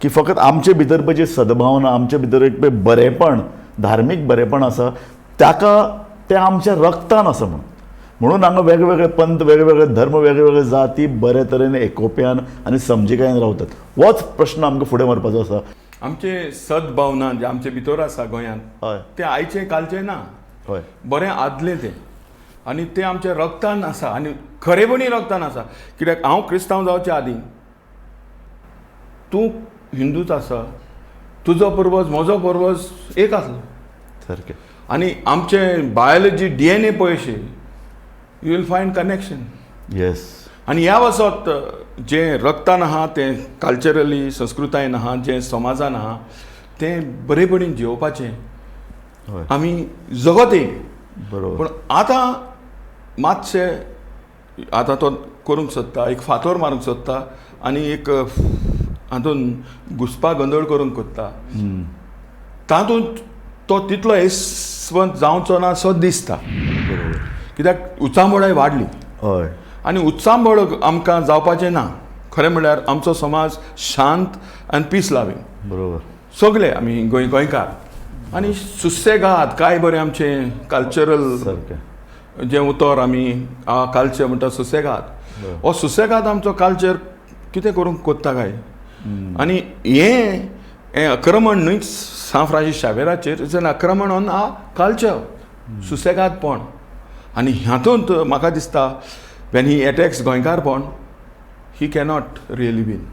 की फकत आमचे भितर पळय जी सद्भावना, आमचे भितर एक पळय बरेपण, धार्मीक बरेपण आसा, ताका तें आमच्या रक्तान आसा म्हणून. म्हणून हांगा वेगवेगळे पंथ, वेगवेगळे धर्म, वेगवेगळे जाती बरे तरेन एकोप्यान आनी समजिकायेन रावतात. होच प्रश्न आमकां फुडें व्हरपाचो आसा. आमचे सद्भावना जे आमचे भितर आसा गोंयांत, तें आयचें कालचें ना. बरें आदलें तें आनी तें आमच्या रक्तान आसा आनी खरेपणी रक्तान आसा. कित्याक हांव क्रिस्तांव जावचे आदीं तूं हिंदूच आसा. तुजो पुर्वज, म्हजो पुर्वज एक आसलो. आनी आमचे बायोलॉजी, डीएनए पळयशी, you will find connection. आनी ह्या वचत जें रक्तान आहा तें कल्चरली संस्कृतायेन आहा, जें समाजान आहा तें बरेपणी जियोवपाचें आमी जगत येयली. पूण आतां मातशें आतां तो करूंक सोदता, एक फातोर मारूंक सोदता आनी एक हातून घुसपा गोंदळ करूंक कोत्ता. तातूंत तो तितलो येसवंत जावचो ना सो दिसता, कित्याक उचांबळाय वाडली. आनी उचांबळ आमकां जावपाचें ना. खरें म्हणल्यार आमचो समाज शांत आनी पीस लावींग. सगळे आमी गोंयकार आनी सुसेगाद. काय बरें आमचें कल्चरल जें उतर आमी कल्चर म्हणटा, सुसेगाद. हो सुसेगाद आमचो कल्चर कितें करूंक कोत्ता काय? आनी हें हें आक्रमण न्हय सांत फ्रांसीस शावेराचेर, it's an आक्रमण ऑन आ कल्चर, सुसेगादपण. आनी हातूंत म्हाका दिसता, when he attacks गोंयकारपण, he cannot really win.